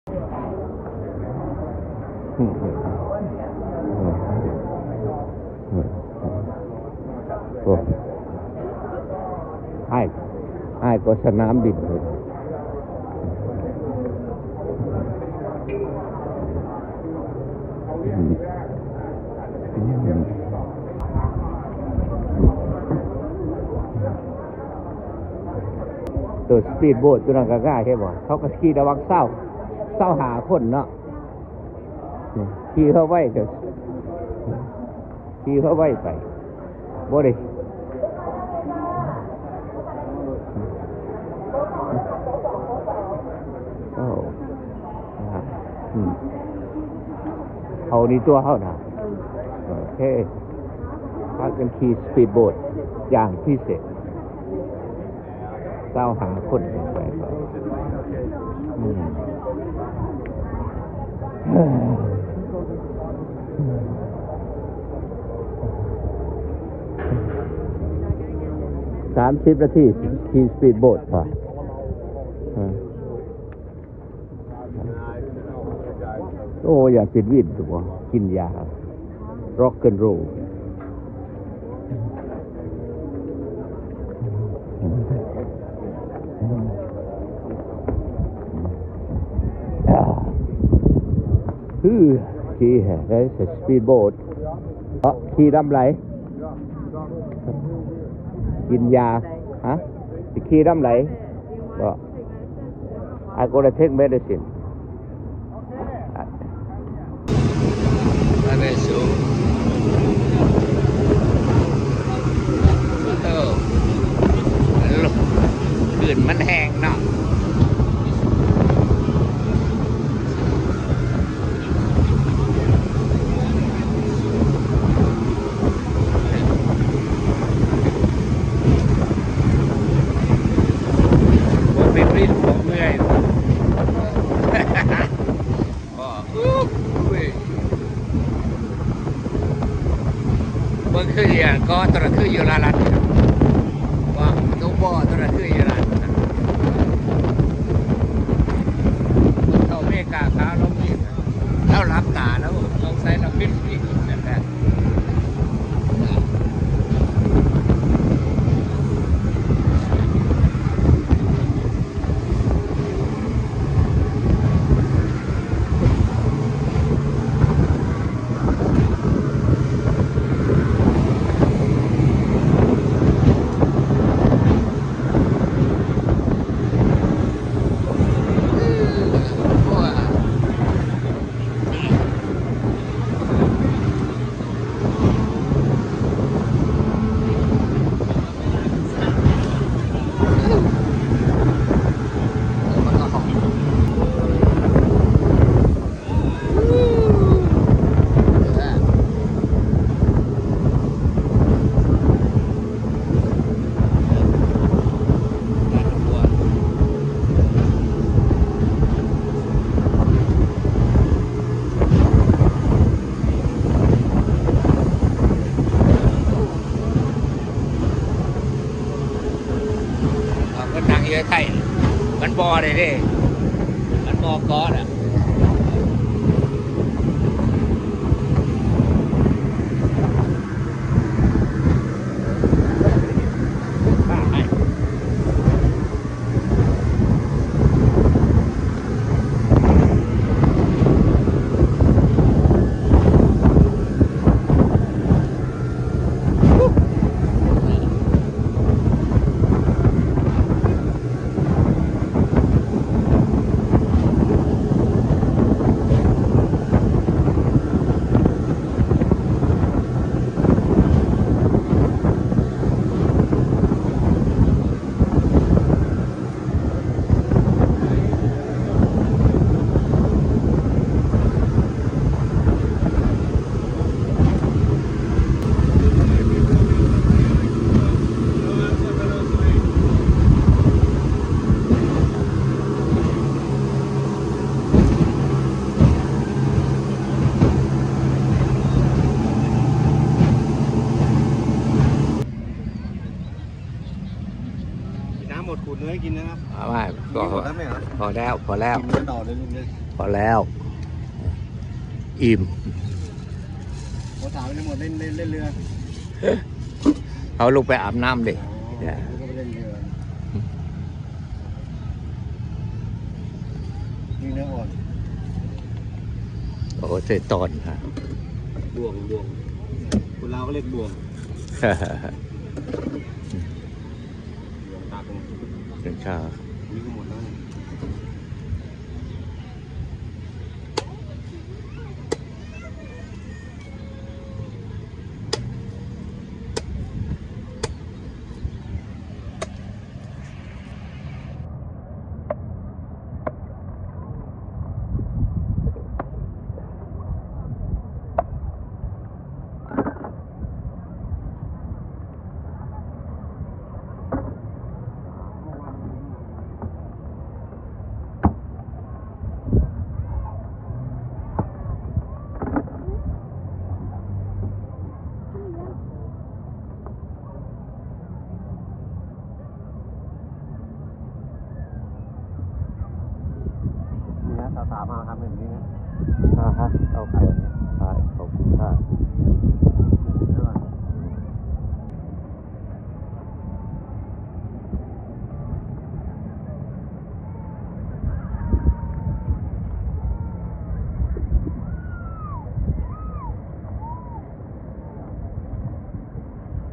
ໂອ້ ອ້າຍ ອ້າຍກໍສະໜາມບິນເລີຍ. ໂຕສະປີດໂບດໂຕນັ້ນກໍງ່າຍແທ້ບໍ່? ເຂົາກໍຂີ່ລະຫວ່າງຊາວ ຊາວຫ້າຄົນເນາະ. ຂີ່ເຂົາໄວກໍ ຂີ່ເຂົາໄວໄປ ບໍ່ໄດ້ ໂອ້ ອາ ອືມ ເຂົານີ້ຕົວເຮົານະ ໂອເຄ ພາກັນຂີ່ສະປີດໂບດຢ່າງພິເສດ. ຊາວຫ້າຄົນຂຶ້ນໄປ ອືມ ສາມສິບນາທີຂີ່ສະປີດໂບດ ອືມ. ໂອ້ ຢ້ານເປັນວິນຕົວະ ກິນຢາ Rock and roll. ຄືຂີ່ແທ້ speedboat ເນາະ ຂີ່ລຳໃດ ກິນຢາ ຮະ ຊິຂີ່ລຳໃດ ບໍ່? I gotta take medicine. ຄື້ນມັນແຮງເນາະ. ບໍ່ເປັນວິນ ບໍ່ເມື່ອຍ ບໍ່ ອູ້ຍ ເບິ່ງຄືອີຫຍັງກໍຕົວນັ້ນຄືຢູ່ລາລັດ ວ່າຕົວບໍ່ຕົວນັ້ນຄືຢູ່ລາລັດ ເຂົ້າເມກາຂາວລາວມີ ລາວຫຼັບຕາແລ້ວ ສົງໄສລາວເປັນຜີ. ເອົາເພິ່ນນັ່ງຢູ່ໃກ້ໆ ມັນບໍ່ໄດ້ເດ້ ມັນບໍ່ເກາະນະ. กินน้ำหมดขวดเลย กินนะครับ เอามา กินไม่หมดนะแม่ครับ พอแล้ว พอแล้ว กินไม่ต่อเลยลุงเลย ພໍແລ້ວ ອີ່ມ. ບໍ່ຖາມເລີຍ ໝົດເລ່ນ ເລ່ນ ເລ່ນເຮືອ. ເຮົາລົງໄປອາບນ້ຳເດ້. ອໍ ເຮົາໄປເລ່ນເຮືອ. ມີເນື້ອອ່ອນ. ໂອ້ ໃສ່ຕອນຮະ. ບ່ວງ ບ່ວງ. ຄົນລາວກໍຮຽກບ່ວງ. ບ່ວງຕັກ. ເປັນຄ່າ. ມີທັງໝົດແລ້ວນີ້. ນີ້ນະ ສາວໆ ມາທຳແບບນີ້ນະ. ອາຮະ ໂອເຄ ໄດ້ ຂອບຄຸນຄ່ະ.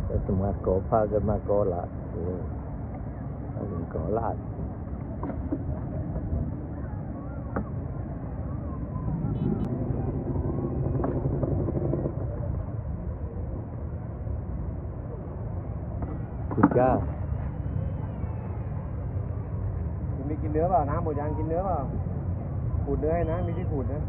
ແຕ່ສະມາກໍພາກັນມາກໍລະ ເອີ ພາກັນກໍລະ. ຄຸນຈ້າ ກິນ ມີກິນເນື້ອເປົ່າ? ນ້ຳບໍ່ຍັງ ກິນເນື້ອເປົ່າ? ຂູດເນື້ອໃຫ້ນາ ມີທີ່ຂູດນະ.